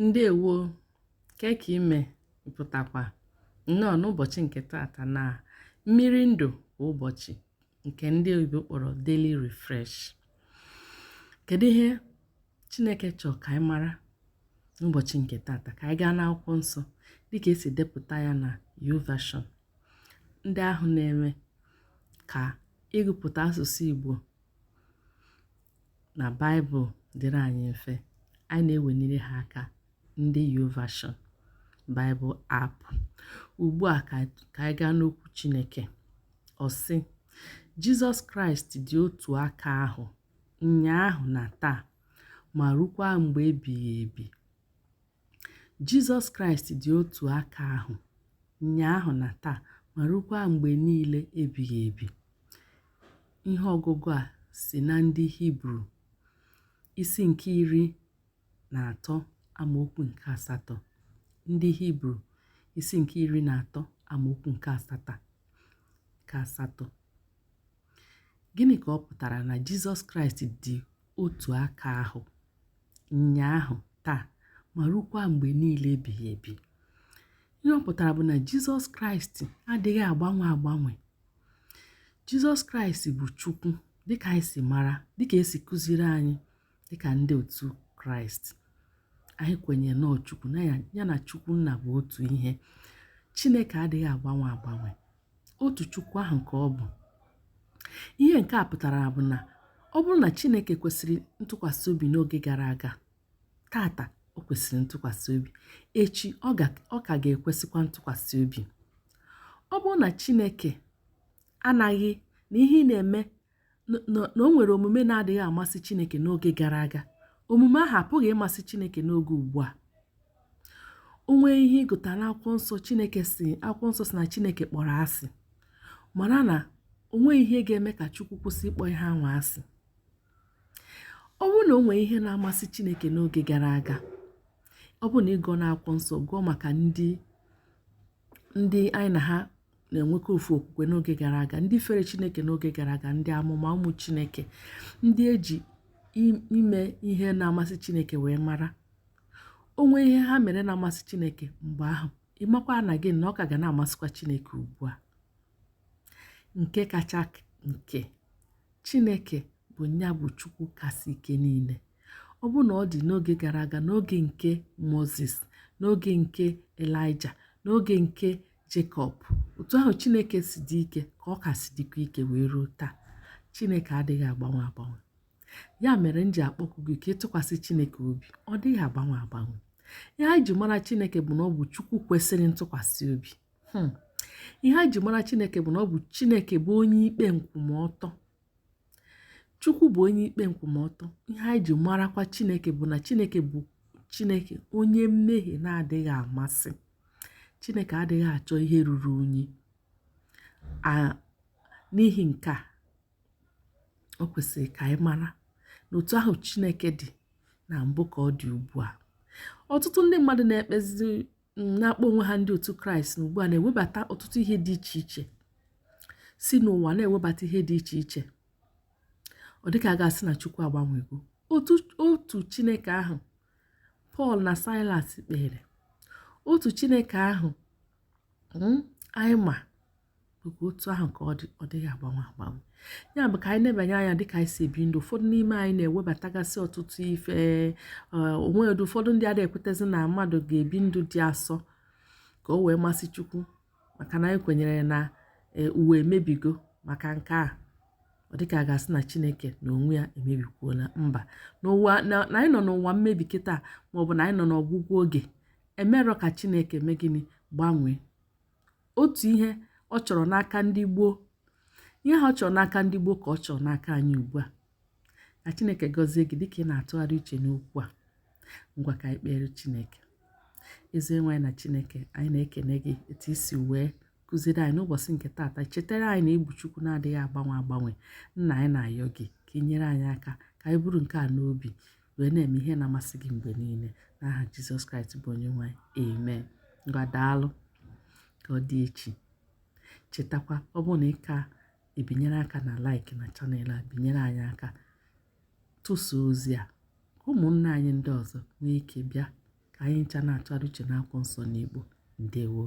Ndewo, kee ka ime pụtakwa nnọọ n'ụbọchị nke tata na mmiri ndụ kwa ụbọchị nke ndị oyibo kpọrọ Daily Refresh. Kedu ihe Chineke chọrọ ka anyị mara n'ụbọchị nke tata? Ka anyị gaa n'akwụkwọ nsọ dịka esi depụta ya na YouVersion. Ndị ahụ na-eme ka ịgụpụta asụsụ Igbo na Baịbụl dịrị anyị mfe, anyị na-eweniri ha aka, ndị YouVersion Bible app. Ugbu a ka anyị gaa n'okwu Chineke. Ọ sị, Jizọs Kraịst dị otu aka ahụ ụnyaahụ na taa ma rukwa mgbe ebighị ebi. Jizọs Kraịst dị otu aka ahụ ụnyaahụ na taa ma rukwa mgbe niile ebighị ebi. Ihe ọgụgụ a si na ndị Hibru isi nke 13 amaokwu nke 8. Ndị Hibru isi nke 13 amaokwu nke 8. Gịnị ka ọ pụtara na Jizọs Kraịst dị otu aka ahụ ụnyaahụ, taa ma rukwa mgbe niile ebighị ebi? Ihe ọ pụtara bụ na Jizọs Kraịst adịghị agbanwe agbanwe. Jizọs Kraịst bụ Chukwu dịka anyị si mara, dịka esi kụziri anyị dịka ndị otu Kraịst. Anyị kwenyere na Chukwu na ya na Chukwu nna bụ otu ihe. Chineke adịghị agbanwe agbanwe. Otu Chukwu ahụ ka ọ bụ. Ihe nke a pụtara bụ na ọ bụrụ na Chineke kwesịrị ntụkwasị obi n'oge gara aga, tata o kwesịrị ntụkwasị obi, echi ọ ka ga-ekwesịkwa ntụkwasị obi. Ọ bụrụ na Chineke anaghị na ihe ị na-eme na o nwere omume na-adịghị amasị Chineke n'oge gara aga, omume ahụ apụghị ịmasị Chineke n'oge ugbu a. O nwee ihe ịgụta n'akwụkwọ nsọ, Chineke si, akwụkwọ nsọ si na Chineke kpọrọ asị, mara na o nweghị ihe ga-eme ka Chukwu kwụsị ịkpọ ihe ahụ asị. Ọ bụrụ na o nwee ihe na-amasị Chineke n'oge gara aga, ọ bụrụ na ị gụọ n'akwụkwọ nsọ, gụọ maka ndị anyị na ha na-enwekọ ofu okwukwe n'oge gara aga, ndị fere Chineke n'oge gara aga, ndị amụma, ụmụ Chineke, ndị eji ime ihe na-amasị Chineke wee mara, o nwee ihe ha mere na-amasị Chineke mgbe ahụ, ị makwa na gị na ọ ka ga na-amasịkwa Chineke ugbu a. Nke kacha nke, Chineke bụ nya bụ Chukwu kasị ike niile. Ọ bụrụ na ọ dị n'oge gara aga, n'oge nke Moses, n'oge nke Elaịja, n'oge nke Jekọb, otu ahụ Chineke si dị ike ka ọ ka si dịkwa ike wee ruo taa. Chineke adịghị agbanwe agbanwe. Ya mere m ji akpọku gị ka ị tụkwasị Chineke obi. Ọ dịghị agbanwe agbanwe. Ihe anyị ji mara Chineke bụ na ọ bụ Chukwu kwesịrị ntụkwasị obi. Ihe anyị ji mara Chineke bụ na ọ bụ Chineke bụ onye ikpe nkwụmọtọ. Chukwu bụ onye ikpe nkwụmọtọ. Ihe anyị ji marakwa Chineke bụ na Chineke bụ Chineke onye mmehie na-adịghị amasị. Chineke adịghị achọ ihe ruru unyi. N'ihi nke a, o kwesịrị ka anyị mara na otu ahụ Chineke dị na mbụ ka ọ dị ugbu a. Ọtụtụ ndị mmadụ na-ekpezi na-akpọ onwe ha ndị otu Kraịst na ugbu a na-ewebata ọtụtụ ihe dị iche iche si n'ụwa, na-ewebata ihe dị iche iche. Ọ dịka a ga-asị na Chukwu agbanwego. Otu Chineke ahụ Pọl na Silas kpere, otu Chineke ahụ anyị ma bụkwa otu ahụ ka ọ dị, ọ dịghị agbanwe agbanwe. Ya bụ ka anyị nebanye anya dịka anyị si ebi ndụ. Ụfọdụ n'ime anyị na-ewebatagasị ọtụtụ ife onwe. Ụfọdụ ndị adịghị ekwetezi na mmadụ ga-ebi ndụ dị asọ ka o wee masị Chukwu, maka na anyị kwenyere na ụwa emebigo. Maka nke a, ọ dịka a ga-asị na Chineke na onwe ya emebikwuola. Mba, n'ụwa na anyị nọ n'ụwa mmebi kịta, maọbụ na anyị nọ n'ọgwụgwụ oge, emerọ ka Chineke mee gịnị? Gbanwee. Otu ihe ọ chọrọ n'aka ndị gboo, ihe ahụ ọ chọrọ n'aka ndị gboo ka ọ chọrọ n'aka anyị ugbu a. Ka Chineke gọzie gị dịka ị na-atụgharị uche n'okwu a. Ngwa, ka anyị kpere Chineke. Ezi nwe anyị na Chineke, anyị na-ekene gị etu isi wee kụziri anyị n'ụbọchị nke taata, chetara anyị na ịbụ Chukwu na-adịghị agbanwe agbanwe. Nna, anyị na-ayọ gị ka ị nyere anyị aka ka anyị buru nke a n'obi wee na-eme ihe na-amasị gị mgbe niile. N'aha Jizọs Kraịst bụ onye nwe anyị, amen. Ngwa, daalụ, ka ọ dị echi. Chetakwa, ọ bụrụ na ị ka ebinyere aka na like na channel a, binyere anyị aka, tụsaa ozi a ka ụmụnne anyị ndị ọzọ nwee ike bịa ka Ka anyị ncha na-atụgharị uche n'akwụkwọ nsọ n'Igbo. Ndewo.